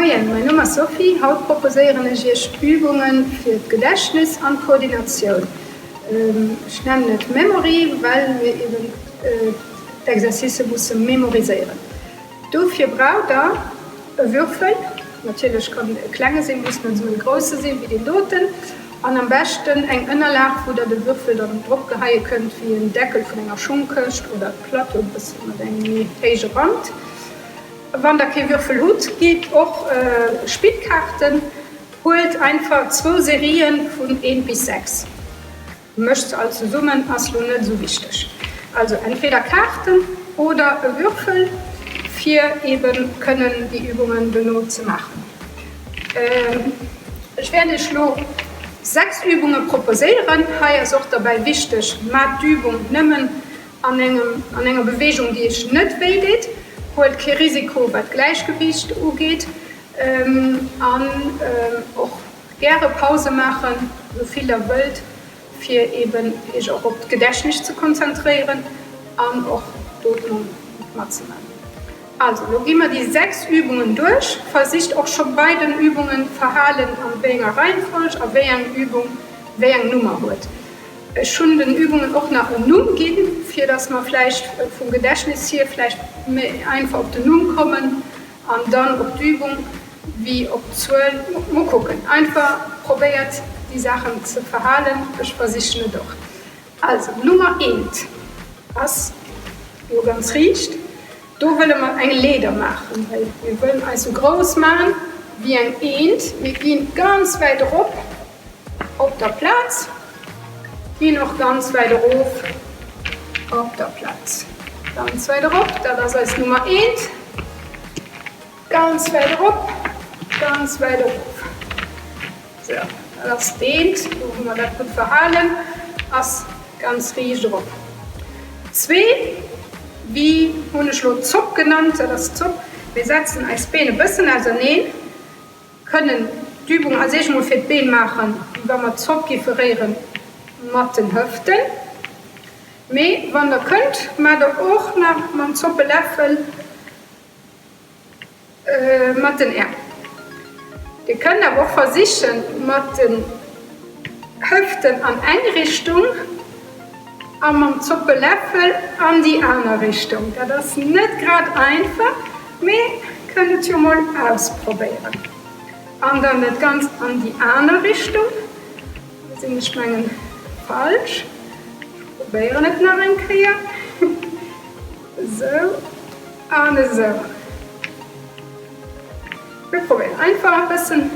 Moien, mäin Numm ass Sophie. Haut proposéieren ech iech Übungen fir d'Gedächtnis an d'Koordinatioun. Ech nennen et Memory, well mir eben d'Exercicë musse memoriséieren. Dofir braucht der e Würfel, natierlech kann e klenge sinn, muss net esou e grousse sinn wéi deen doten, an am beschten eng Ënnerlag, wou der de Würfel dann drop geheie kënnt, wéi en Deckel vun enger Schungkëscht oder e Plateau e bësse mat engem méi héije Rand. Wann der kee Würfel hutt, geet och Spillkaarten. Huelt einfach zwou Serien vun 1 bis 6, mëscht se all zesummen, ass lo net esou wichteg. Also entweder Kaarten oder e Würfel, fir eben kënnen déi Übungen dono ze maachen. Ech wäert iech lo 6 Übunge proposéieren. Hei ass och derbäi wichteg, Maacht d'Übung nëmmen An engem an enger Beweegung déi iech net wéi deet, huelt kee Risiko wat d'Gläichgewiicht ugeet an och gäre Pause maachen, esou vill der wëllt, fir eben iech och op d'Gedächtnis ze konzentréieren an och d'Ootmung matzemaachen. Also lo gi mer déi 6 Übungen duerch. Versicht och scho bei den Übungen verhalen an wéi enger Reihenfolg a wéi eng Übung wéi eng Nummer huet. Ech hunn den Übungen och nach en Numm ginn, fir dass mer vläicht vum Gedächtnis hier vläicht méi einfach op den Numm kommen an dann op d'Übung wéi op d'Zuel. Mol kucken. Einfach probéiert déi Saachen ze verhalen. Ech versichen et och. Also, Nummer eent ass jo ganz riicht. Do wëlle mer eng Leeder maachen, well mir wëllen eis sou grouss maachen wéi eng Eent. Mir gi ganz wäit erop op der Plaz, ginn och ganz wäit erof op der Plaz. Ganz wäit erop, dat ass eis Nummer eent. Ganz wäit erop, ganz wäit erof. Sou, dat ass d'eent, do hu mer dat gutt verhalen, ass ganz riicht erop. Zwee, wéi hunn ech elo d'Zopp genannt, dat ass d'Zopp. Mir setzen eis Been e bëssen auserneen, kënnen d'Übung als éischt emol fir d'Been maachen, wéi wa mer d'Zopp géife réiere mat den Hëften. Mee wann der kënnt, maacht der och nach mam Zoppeläffel. Mat den Äerm. Dir kënnt awer och versichen, mat den Hëften an eng Richtung a mam Zoppeläffel an déi aner Richtung. Dat ass net grad einfach, mee kënnt et jo mol ausprobéieren. An dann dat Ganzt an déi aner Richtung. Do sinn ech mengen falsch. Ech probéieren et nach eng Kéier. Esou an esou. Mir probéieren einfach e bëssen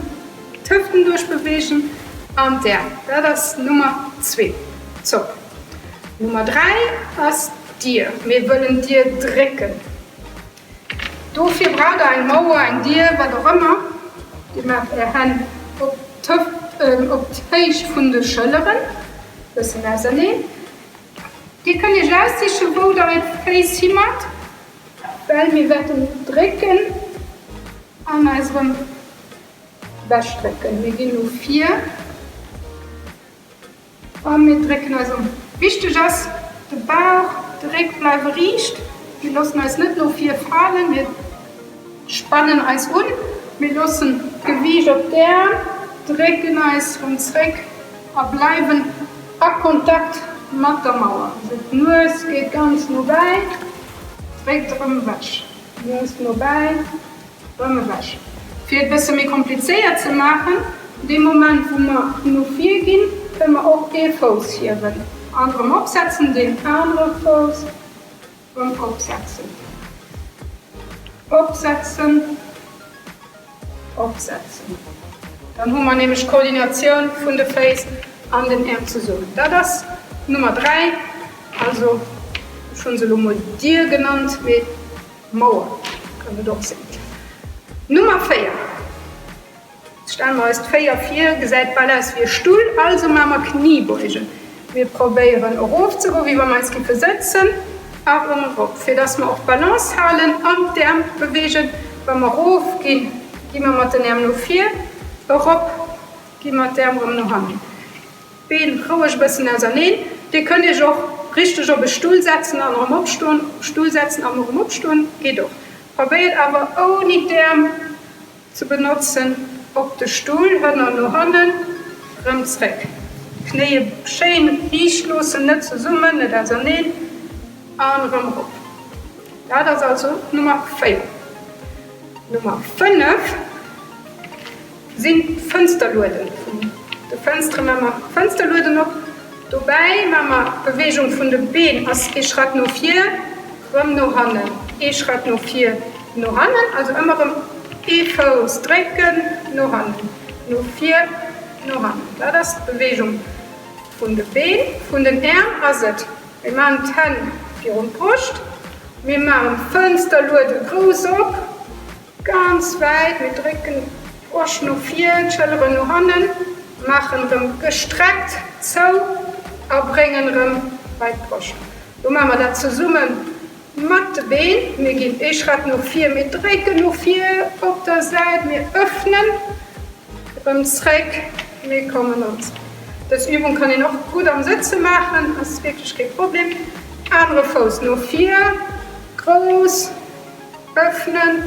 d'Hëften duerchbeweegen an d'Äerm. Dat ass Nummer zwee, d'Zopp. Nummer 3 ass d'Dier. Mir wëllen d'Dier drécken. Dofir braucht der eng Mauer, eng Dier, wat och ëmmer. Dir maacht är Hänn op d'Hëft, op d'Héicht vun de Schëlleren, bëssen auserneen. Dir kënnt iech aussichen wou der är Féiss himat, well mir wäerten drécken an eis erëm wech drécken. Mir ginn no vir a mir drécken eis erëm. Wichteg ass, de Bauch, de Réck bleiwe riicht. Mir loossen eis net no vir falen, mir spannen eis un, mir loossen d'Gewiicht op d'Äerm, drécken eis erëm zréck a bleiwen A Kontakt mat der Mauer. Also d'Nues geet ganz no bäi, dréckt erëm ewech. Nues no bäi, erëm ewech. Fir et bësse méi komplizéiert ze maachen, dee Moment wou mer no vir ginn, kënne mer och ee Fouss hiewen an erëm opsetzen, deen anere Fouss erëm opsetzen, opsetzen. Opsetzen. Dann hu mer nämlech d'Koordinatioun vun de Féiss an den Äerm zesummen. Dat ass Nummer 3, also ech hu se elo mol Dier genannt, mee Mauer kann et och sinn. Nummer 4, stelle mer eis d'Féier vir, gesäit bal aus wéi e Stull, also maache mer Kniebeugen. Mir probéieren erofzegoen, wéi wa mer eis giffe sëtzen, a rëm erop, fir dass mer och d'Balance halen an d'Äerm beweegen. Wa mer erofginn, gi mer mat den Äerm no vir, erop gi mer d'Äerm rëm no hannen. D'Been roueg e bëssen auserneen. Dir kënnt iech och richteg op e Stull setzen an erëm opstoen, Stull setzen an erëm opstoen, geet och. Probéiert awer ouni d'Äerm. Ze benotzen. Op de Stull, Hënner no hannen, rëm zréck. Knéie schéin riicht loossen, net zesummen, net auserneen, an rëm rop. Dat ass also d'Nummer 4. Nummer 5 sinn d'Fënsterlueden. Vun de Fënstere maache mer d'Fënsterlueden op. Dobäi maache mer d'Beweegung vun de Been ass ee Schratt no vir, rëm no hannen, ee Schratt no vir, no hannen, also ëmmer rëm ee Fouss drécken, no hannen, no vir, no hannen. Dat ass d'Beweegung vun de Been. Vun den Äerm ass et, mir maachen d'Hänn virun d'Broscht, mir maachen d'Fënsterluede grouss op, Ganz wäit, mir drécken d'Broscht no vir, d'Schëlleren no hannen, maachen erëm gestreckt zou a bréngen erëm bei d'Broscht. Lo maache mer dat zesumme mat de Been. Mir ginn ee Schratt no vir, mir drécken no vir op der Säit, mir öffnen, erëm zréck, mir kommen erëm zréck. Dës Übung kann een och gutt am Sëtze maachen, ass wierklech kee Problem. Anere Fouss no vir, grouss. Öffnen,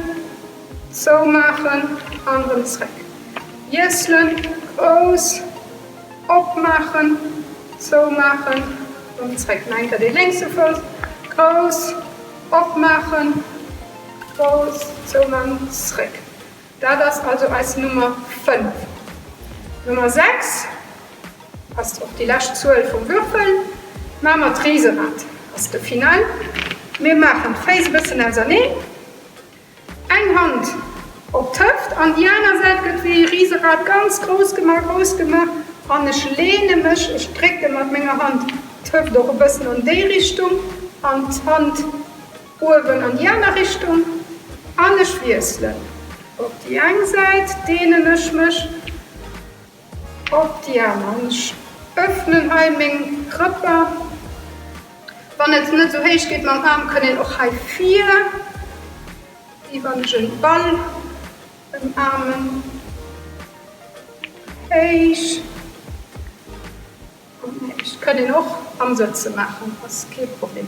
zoumaachen an erëm zréck. Wiesselen, grouss opmaachen, zoumaachen, erëm zréck. Nach eng Kéier dee lénkse Fouss, grouss opmaachen, grouss zoumaachen, zréck. Dat ass also eis Nummer 5. Nummer 6 ass och déi lescht Zuel vum Würfel. Maache mer d'Riserad, ass de Final. Mir maachen d'Féiss e bëssen auserneen, eng Hand op d'Hëft an déi aner Säit gëtt wéi e Riserad ganz grouss gemaach, grouss gemaach an ech leene mech, ech drécke mat menger Hand d'Hëft och e bëssen an déi Richtung an d'Hand Uewen an déi aner Richtung an ech wiesselen op déi eng Säit, deenen ech mech op déi aner an ech öffnen hei meng Rëpper. Wann et net esou héich geet mam Aarm, kënn een och hei vir, wéi wann ech en Ball ëmarmen, héich. Ech kënnt een och am Sëtze maachen, ass kee Problem.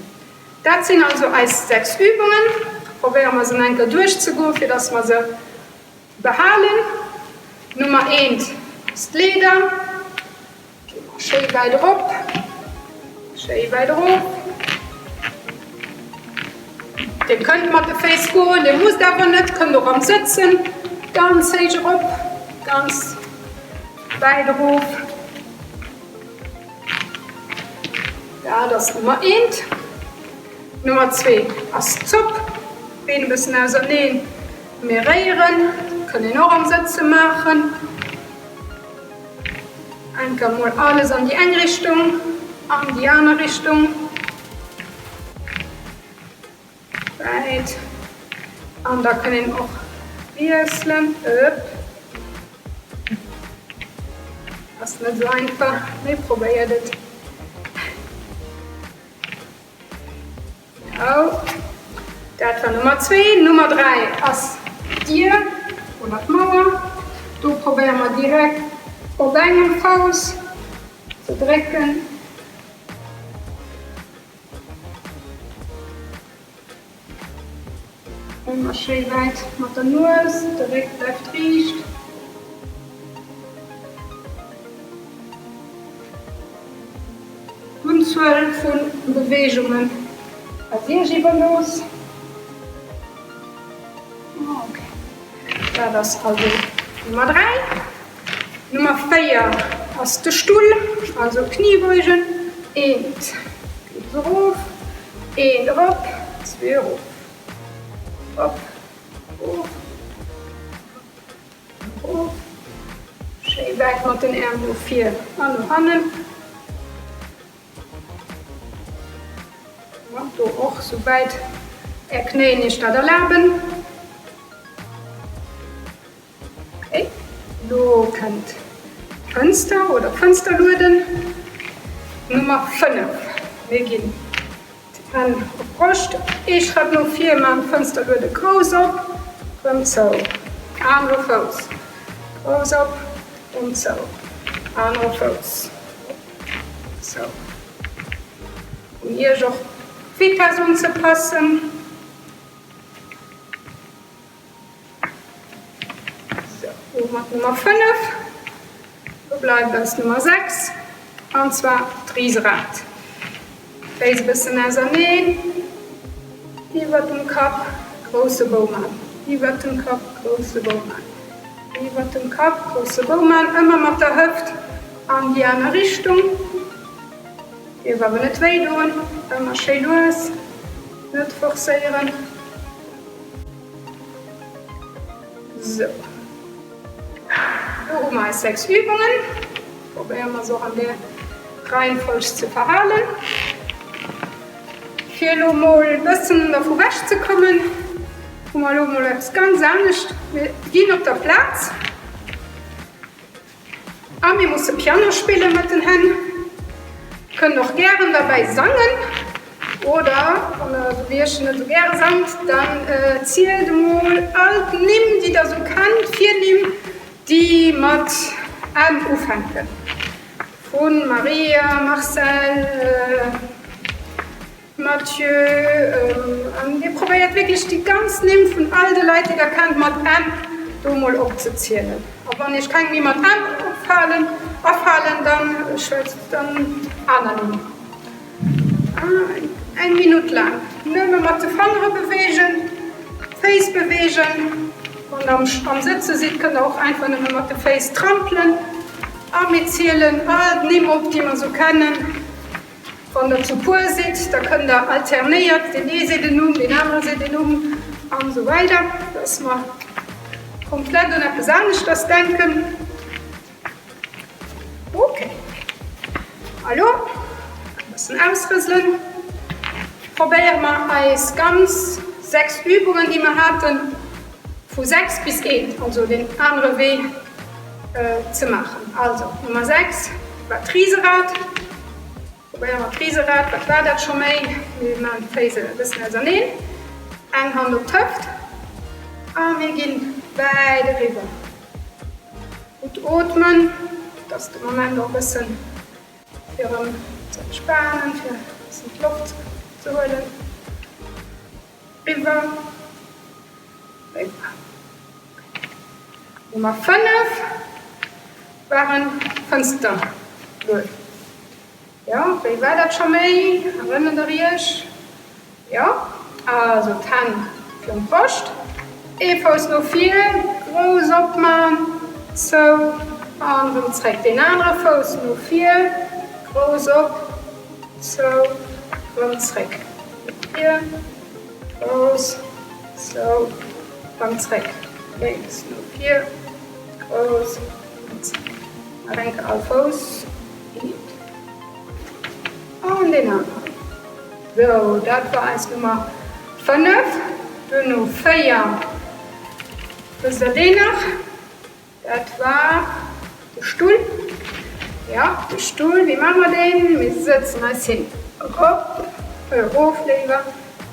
Dat sinn also eis 6 Übungen. Probéiere mer se enker duerchzegoen, fir dass mer se behalen. Nummer eent ass d'Leeder. Gi mer schéi wäit erop, schéi wäit erof. Dir kënnt mat de Féiss goen, dir musst awer net, kënnt och am Sëtzen ganz héich erop, ganz wäit erof. Dat ass Nummer eent. Nummer zwee ass d'Zopp. D'Been e bëssen auserneen, mir réieren. Kënnt een och am Sëtze maachen. Enker mol alles an déi eng Richtung, an déi aner Richtung. Wäit. An da kënn een och wiesselen. Ëpp. Ass net esou einfach, mee probéiert et. Genau. Dat war Nummer zwee. Nummer dräi ass d'Dier oder d'Mauer. Do probéiere mer direkt op engem Fouss ze drécken. Ëmmer schéi wäit mat der Nues, de Réck bleift riicht. D'Unzuel vu Beweegungen ass Iech iwwerlooss. Ok, dat ass also Nummer 3. Nummer 4 ass de Stull, also Kniebeugen. Eent geet erof, eent erop, zwee erof, op, erof, erof. Schéi wäit mat den Äerm no vir an no hannen. Do och souwäit Är Knéien Iech dat erlaben. Ok, lo kënnt d'Fënster oder d'Fënsterlueden Nummer 5. Mir ginn d'Hänn op d'Broscht, ee Schratt no vir, maachen d'Fënsterluede grouss op, rëm zou. Anere Fouss, grouss op, rëm zou. Anere Fouss, op, zou. Un Iech och d'Vitess unzepassen. Elo mat Nummer 5. Do bleift eis Nummer 6, an zwar d'Riserad. D'Féiss e bëssen auserneen, iwwert dem Kapp, grousse Bou man, iwwert dem Kapp, grousse Bou man, iwwert dem Kapp, grousse Bou man, ëmmer mat der Hëft an déi aner Richtung. Dierf awer net wéi doen, ëmmer schéi lues, net forcéieren. Sou. Do hu mer eis 6 Übungen. Probéiere mer se och an där Reihenfolg ze verhalen. Fir elo mol e bëssen dervu wech ze kommen, hu mer elo mol eppes ganz anescht. Mir ginn op der Plaz a mir musse Piano spille mat den Hänn. Kënnt och gären derbäi sangen oder wann der esou wéi ech net esou gäre sangt, dann zielt emol all d'Nimm déi der esou kennt, Virnimm déi mat M ufänken, vu Maria, Marcel, Mathieu, an dir probéiert wierklech déi ganz Nimm vun all de Leit, déi der kennt, mat M do emol opzezielen. A wann iech keng méi mat M opfalen, afalen, dann schwätzt dann aner Nimm. Eng Minutt laang nëmme mat de Fangere beweegen, d'Féiss beweegen. Wann der am Sëtze sidd, kënnt der och einfach nëmme mat de Féiss trampelen. A mir zielen all d'Nimm op, déi mer sou kennen. Wann der zu puer sidd, da kënnt der alternéiert, deen ee seet en Numm, deen anere seet en Numm an esou weider, dass mer komplett un eppes aneschters denken. Ok, elo e bëssen ausrëselen. Probéiere mer eis ganz 6 Übungen, déi mer haten, vu 6 bis 1, also deen anere Wee ze maachen. Also Nummer 6 war d'Riserad. Probéiere mer d'Riserad. Wat war dat scho méi? Mir maachen d'Féiss e bëssen auserneen, eng Hand op d'Hëft a mir ginn wäit eriwwer. Gutt ootmen, dat ass de Moment och e bëssen fir erëm ze entspanen, fir e bëssen d'Loft ze huelen. Riwwer, riwwer. Nummer 5 waren Fënsterlued. Jo, wéi war dat scho méi? Erënnert der iech? Jo, also d'Hänn virun d'Broscht, ee Fouss no vir, grouss opman, zou an erëm zréck. Deen anere Fouss no vir, grouss op, zou, erëm zréck. No vir, grouss, zou, erëm zréck. Lénks no vir, grouss an zréck. Nach eng Kéier all Fouss. Eent an deen aneren. Sou, dat war eis Nummer 5. Duerno 4. Wësst der deen nach? Dat war de Stull. Jo, de Stull. Wéi maache mer deen? Mir sëtzen eis hin. Erop, erof léiwer.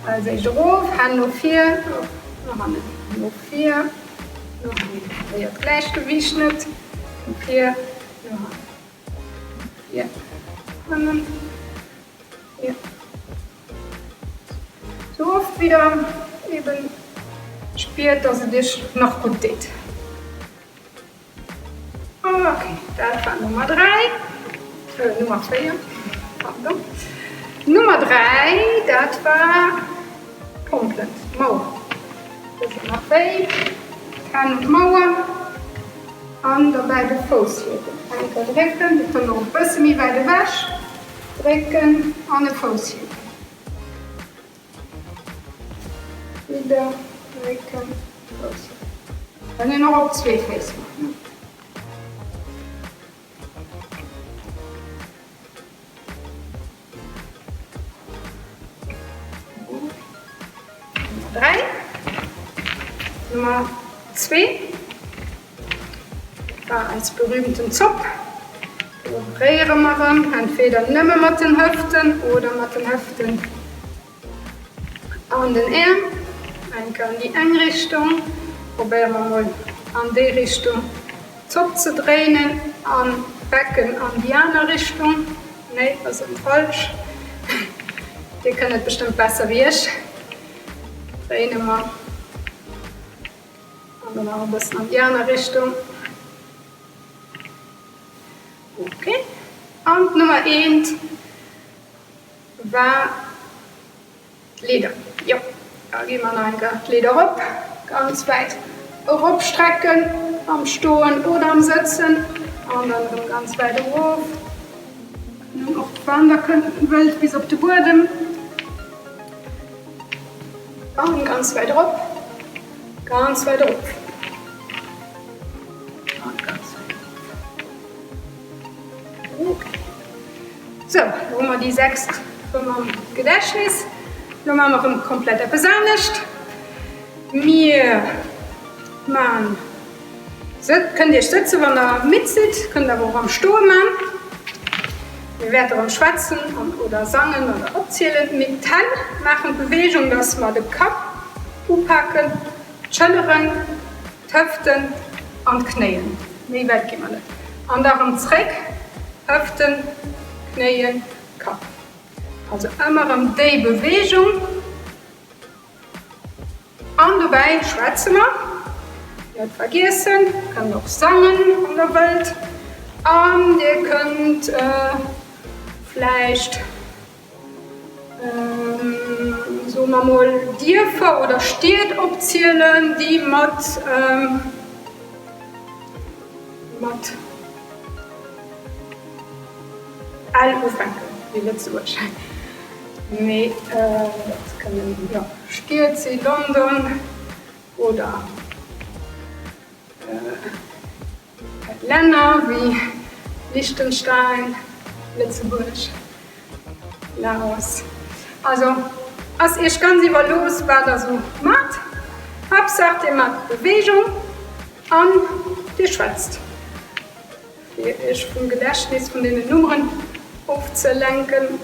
Als éischt erof, Hänn no vir, no hannen, no vir, no hannen. Verléiert d'Gläichgewiicht net. No vir, no hannen. Vir, hannen, vir. Sou oft wéi der eben spiert, dass et iech nach gutt deet. Ok, dat war Nummer 3, Nummer 4, pardon. Nummer 3, dat war d'Pompelen, d'Mauer. Bëssen nach wéi, d'Hänn un d'Mauer an derbäi de Fouss hiewen. Enker drécken, Dir kënnt och e bësse méi wäit ewech drécken an e Fouss hiewen. Wieder drécken, Fouss hiewen. Kënnt een och op zwee Féiss maachen. Nummer 3, Nummer 2 war eis berühmten Zopp. Do réiere mer erëm, entweder nëmme mat den Hëften oder mat den Hëften an den Äerm. Eng Kéier an déi eng Richtung, probéiere mer mol an déi Richtung d'Zopp ze dréinen an d'Becken an déi aner Richtung. Nee, ass erëm falsch. Dir kënnt et bestëmmt besser wéi ech. Dréine mer an dann nach e bëssen an déi aner Richtung. Ok. An d'Nummer eent war d'Leeder. Jo, da gi mer nach eng Kéier d'Leeder erop. Ganz wäit eropstrecken, am Stoen oder am Sëtzen. An dann erëm ganz wäit erof. Och wann der kënnt, wëllt, bis op de Buedem. An ganz wäit erop, ganz wäit erof. An ganz wäit erof. Ok. Sou, lo hu mer déi 6 rëm am Gedächtnis. Lo maache mer rëm komplett eppes anescht. Mir man. Kënnt iech sëtzen, wann der midd sidd, kënnt awer och am Stoe man. Mir wäerte rëm schwätzen an oder sangen oder opzielen. Mee d'Hänn maachen d'Beweegung, dass mer de Kapp upaken, d'Schëlleren, d'Hëften an d'Knéien. Méi wäit gi mer net. An da rëm zréck, Hëften, Knéien, Kapp. Also ëmmer rëm déi Beweegung. An dobäi schwätze mer, net vergiessen, kënnt och sangen wann der wëllt an dir kënnt vläicht, soe mer mol, Dierfer oder Stied opzielen, déi mat mat L ufänken, wéi Lëtzebuerg. Mee dat kënnen jo Stied si, London oder Länner wéi Liechtenstein, Lëtzebuerg, Laos. Also ass iech ganz iwwerlooss wat der sou maacht. Haaptsaach dir maacht Beweegung an dir schwätzt. Fir iech vum Gedächtnis vun deenen Nummeren ofzelenken.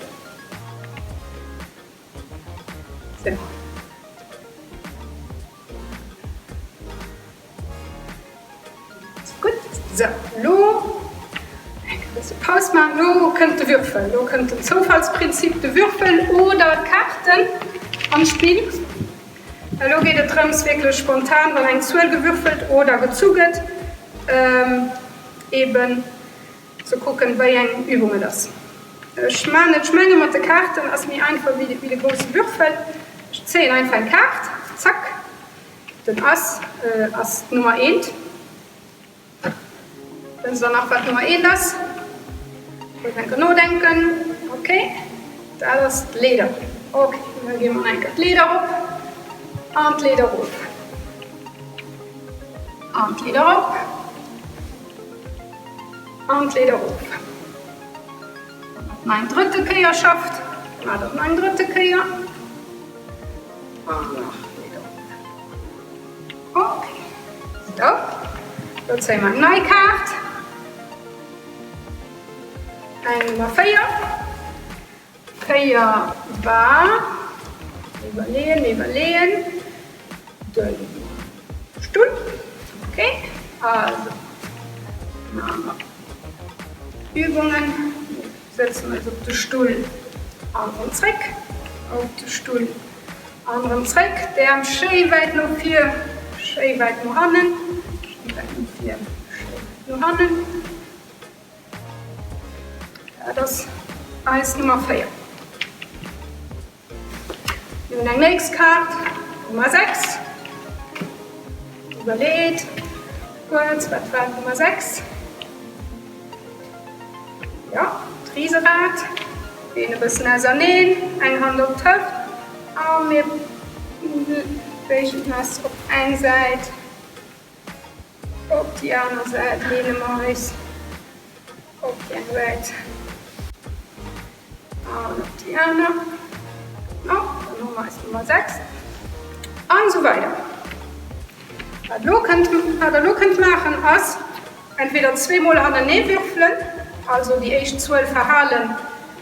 Sou. Gutt. Sou, elo eng bësse Paus maachen. Elo kënnt de Würfel. Elo kënnt den Zoufallsprinzip, de Würfel oder d'Kaarten an d'Spill. Elo geet et drëms, wierklech spontan, wann eng Zuel gewürfelt oder gezu gëtt, eben ze kucken, wéi eng Übung et ass. Ech maachen et, ech menge mat de Kaarten ass méi einfach wéi de grousse Würfel. Ech zéien einfach eng Kaart, zack, den Ass ass d'Nummer eent. Wësst der nach wat Nummer eent ass? Kuerz eng Kéier nodenken. Ok, dat ass d'Leeder. Ok, da gi mer eng Kéier d'Leeder op an d'Leeder erof. An d'Leeder op an d'Leeder erof. Wann der eng drëtte Kéier schafft, maacht der et nach eng drëtte Kéier. An nach Leeder op. Ok, sou, lo zéie mer eng nei Kaart, eng Nummer 4. 4 war, iwwerleeën, iwwerleeën, de Stull. Ok, also maache mer Übungen, sëtzen eis op de Stull an erëm zréck op de Stull. An erëm zréck, d'Äerm schéi wäit no vir, schéi wäit no hannen, schéi wäit no vir, schéi wäit no hannen. Dat ass eis Nummer 4. Mir hunn eng nächst Kaart, Nummer 6. Iwwerleet kuerz, wat war d'Nummer 6? Jo, d'Riserad, Been e bëssen auserneen, eng Hand op d'Hëft a mir beweegen eis op eng Säit, op déi aner Säit, leene mer eis op déi eng Säit an op déi aner. Genau, dann hu mer eis Nummer 6 an esou weider. Wat elo kënnt, wat der elo kënnt maachen ass, entweder zweemol hanenee würfelen, also déi éischt Zuel verhalen,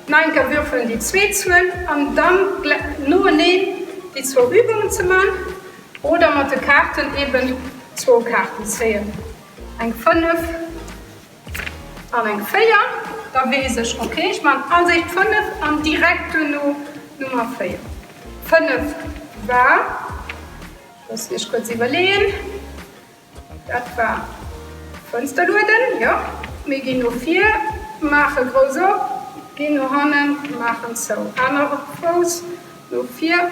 nach eng Kéier würfelen déi zweet Zuel an dann noeneen déi zwou Übungen ze man, oder mat de Kaarten eben zwou Kaarten zéien, eng 5 an eng 4, da weess ech, ok, ech man als éischt 5 an direkt duerno Nummer 4. 5 war. Looss mech kuerz iwwerleeën. Dat war Fënsterlueden, jo. Mir ginn no vir. maache grouss op, ginn no hannen, maachen zou. Anere Fouss no vir,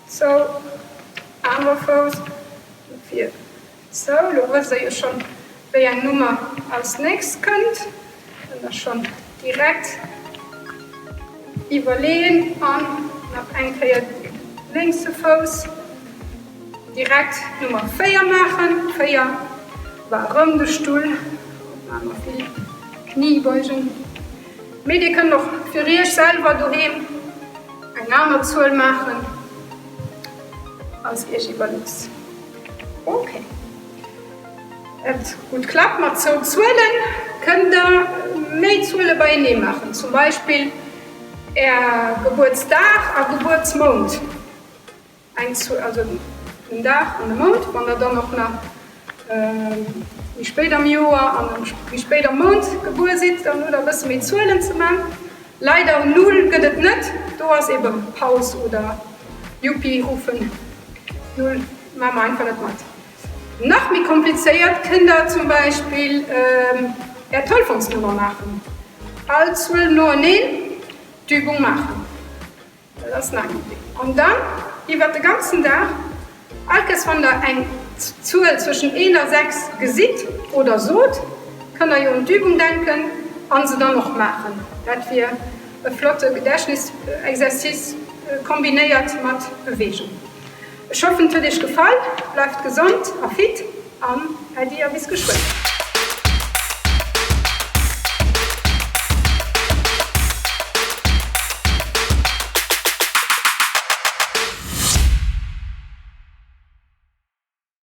zou, anere Fouss no vir, zou. Lo wësst der jo schonn, wéi eng Nummer als nächst kënnt. Kënnt der schonn direkt iwwerleeën an nach eng Kéier de lénkse Fouss direkt d'Nummer 4 maachen. 4 war erëm de Stull. Maache mer vill Kniebeugen. Mee dir kënnt och fir iech selwer doheem eng aner Zuel maachen, ass iech iwwerlooss. Ok, et gutt klappt mat zou Zuelen, kënnt der méi Zuele beienee maachen, zum Beispill är Gebuertsdag a Gebuertsmount. Eng Zuel, also den Dag an de Mount. Wann der dann och nach méi spéit am Joer an méi spéit am Mount gebuer sidd, dann hutt der e bësse méi Zuelen ze man. Leider Null gëtt et net, do ass ebe Paus oder Yuppi ruffen. Null maache mer einfach net mat. Nach méi komplizéiert kënnt der zum Beispill är Telefonsnummer maachen. All Zuel noeneen, d'Übung maachen. Dat ass nach eng Idee. An dann iwwert de ganzen Dag, all Kéiers wann der eng Zuel zwëschen 1 a 6 gesitt oder sot, kënnt der jo un d'Übung denken an se dann och maachen. Dat wier e flotte Gedächtnisexercice kombinéiert mat Beweegung. Ech hoffen et huet iech gefall. Bleift gesond a fit an Äddi a bis geschwënn.